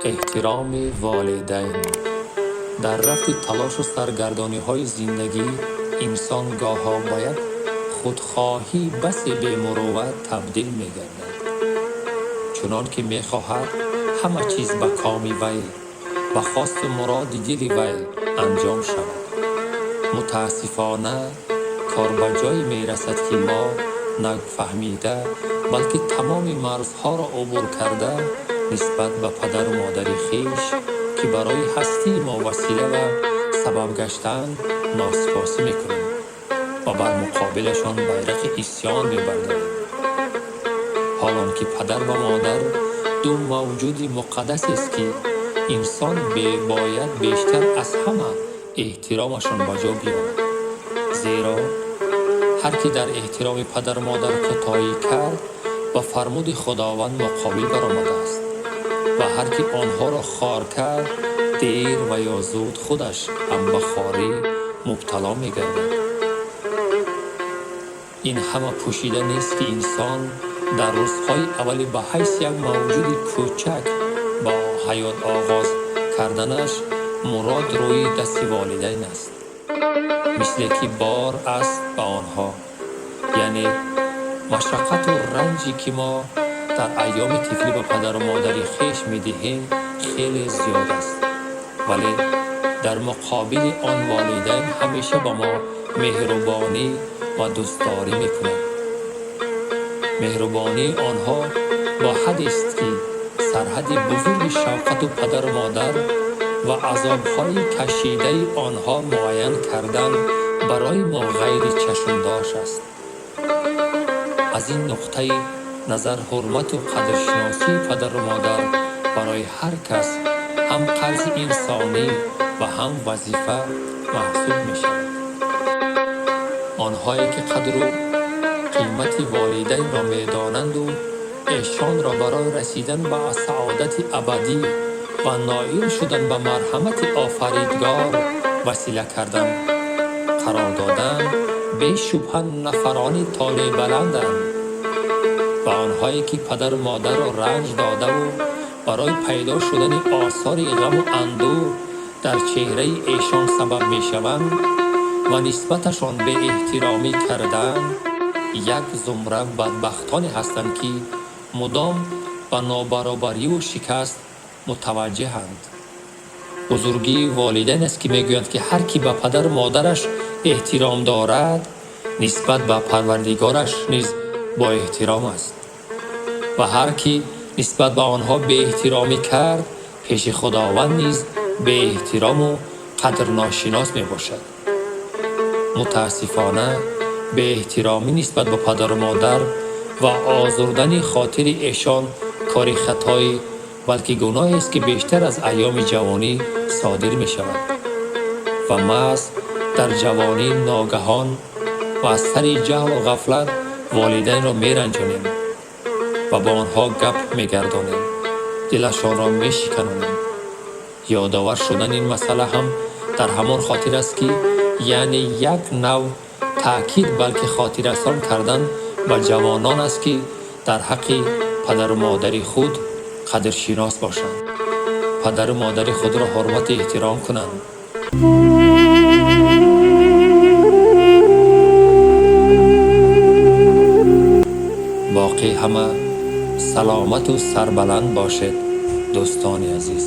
Эҳтироми волидайн. Дар рафти талошу саргардониҳои зиндагӣ инсон гоҳо ба як худхоҳии басе бемурувват табдил мегардад, чунон ки мехоҳад ҳама чиз ба коми вай, ба хосту муроди дили вай анҷом шавад. Мутаассифона, кор ба ҷое мерасад, ки мо нафаҳмида, балки тамоми марзҳоро убур карда, нисбат ба падару модари хеш, ки барои ҳастии мо васила ва сабаб гаштаанд, носипосӣ мекунем ва бар муқобилашон байрақи исьён мебардорем. Ҳол он ки падар ва модар ду мавҷуди муқаддасест, ки инсон бояд бештар аз ҳама эҳтиромашон ба ҷо биёрад, зеро ҳар ки дар эҳтироми падару модар кӯтоҳӣ кард, ба фармуди Худованд муқобил баромадааст ва ҳар ки онҳоро хор кард, дер ва ё зуд худаш ҳам ба хорӣ мубтало мегардад. Ин ҳама пӯшида нест, ки инсон дар рӯзҳои аввали ба ҳайси як мавҷуди кӯчак ба ҳаёт оғоз карданаш мурод рӯи дасти волидайн аст, мисле ки бор аст ба онҳо, яъне машаққату ранҷе, ки мо дар айёми тифлӣ ба падару модари хеш медиҳем, хеле зиёд аст, вале дар муқобили он волидайн ҳамеша ба мо меҳрубонӣ ва дӯстдорӣ мекунанд. Меҳрубонии онҳо бо ҳадест, ки сарҳади бузурги шафқату падару модар ва азобҳои кашидаи онҳо муайян кардан барои мо ғайри чашмдошт аст. Аз ин нуқтаи назар ҳурмату қадршиносии падару модар барои ҳар кас ҳам қарзи инсонӣ ва ҳам вазифа маҳсуб мешавад. Онҳое ки қадру қимати волидайнро медонанду эшонро барои расидан ба саодати абадӣ ва ноил шудан ба марҳамати Офаридгор васила кардан қарор доданд, бешубҳа нафарони толеъбаланданд ва онҳое ки падару модарро ранҷ додаву барои пайдо шудани осори ғаму андӯҳ дар чеҳраи эшон сабаб мешаванд ва нисбаташон беэҳтиромӣ кардаанд, як зумра бадбахтоне ҳастанд, ки мудом ба нобаробариву шикаст мутаваҷҷеҳанд. Бузургии волидайн аст, ки мегӯянд, ки ҳар кӣ ба падару модараш эҳтиром дорад, нисбат ба Парвардигораш низ боэҳтиром аст ва ҳар кӣ нисбат ба онҳо беэҳтиромӣ кард, пеши Худованд низ беэҳтирому қадрношинос мебошад. Мутаассифона, беэҳтиромӣ нисбат ба падару модар ва озурдани хотири эшон кори хатои, балки гуноҳест, ки бештар аз айёми ҷавонӣ содир мешавад ва маҳз дар ҷавонӣ ногаҳон ва аз сари ҷаҳлу ғафлат волидайнро меранҷонем ва бо онҳо гап мегардонем, дилашонро мешиканонем. Ёдовар шудан ин масъала ҳам дар ҳамон хотир аст, ки яъне як нав таъкид, балки хотиррасон кардан ба ҷавонон аст, ки дар ҳаққи падару модари худ қадршинос бошанд, падару модари худро ҳурмату эҳтиром кунанд. Боқӣ ҳама саломату сарбаланд бошед, дӯстони азиз.